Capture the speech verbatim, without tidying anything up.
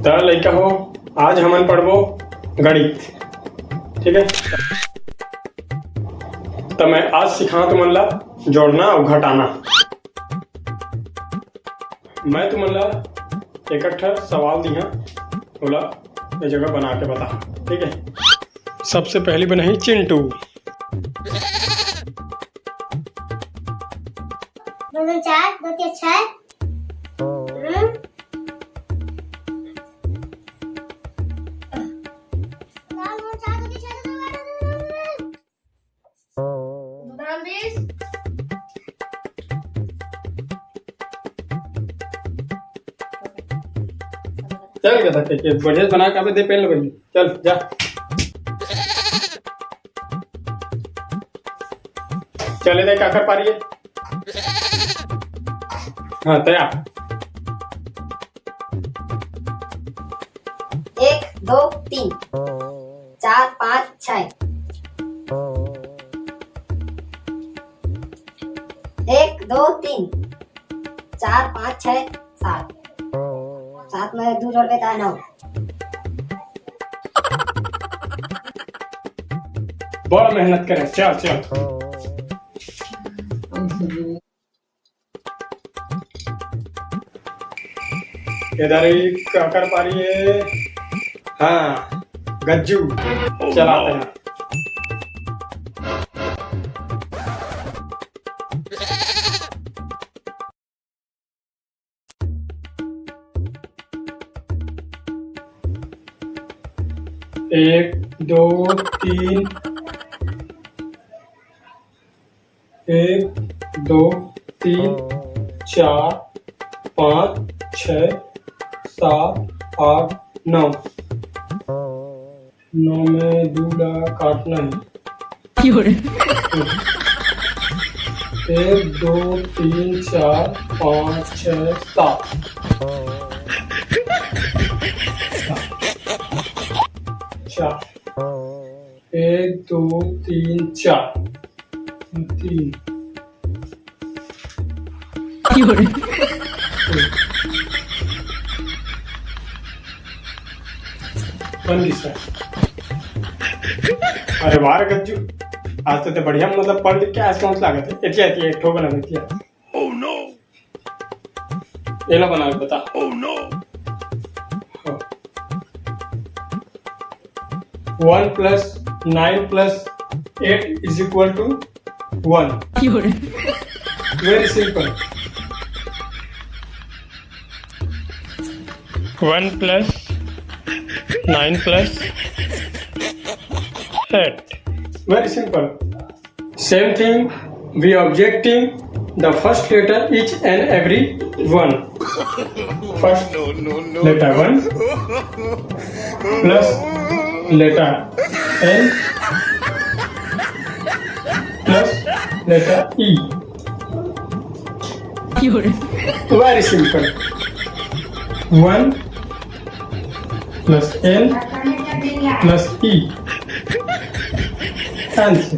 त लइका हो, आज हमन पढ़बो गणित, ठीक है? त मैं आज सिखाहूं तुमन ला जोड़ना अउ घटाना। मैं तुमन ला एक ठा सवाल दिहा, ओला ए जगह बना के बता, ठीक है? सबसे पहली बनाही चिंटू। दो दो चार, दो तीन छह। हम्म। चल गया था, बढ़िया बना के दे पेन लगे। चल जा। चले दे, काकर पारी है? हाँ, तैयार। एक, दो, तीन, चार, पाँच, छः। एक, दो, तीन, चार, पाँच, छः, सात। सात में दो जोड़ देता है, नौ। बड़ा मेहनत करे, चल, चल। इधर ही काकर पारी है। हाँ, गज्जू। चलाते हैं। एक, दो, तीन, एक, दो, तीन, चार, पाँच, छः, सात, आठ, नौ। नौ में दो ला काटना है। एक, दो, तीन, चार, पाँच, छः, सात। चार। एक, दो, तीन, चार। तीन। बन गई सर। अरे वाह रे गज्जू, आज तो ते बढ़िया, मतलब, पढ़ लिख के आज कौन लागत है? एतिया, एतिया, एक ठो बना देतिया। Oh no! एला बना के बता। Oh no! One plus nine plus eight is equal to one. Very simple. One plus nine plus eight. Very simple. Same thing, we objecting the first letter each and every one. First letter one plus letter N plus letter E. Very simple. One plus N plus E. Answer.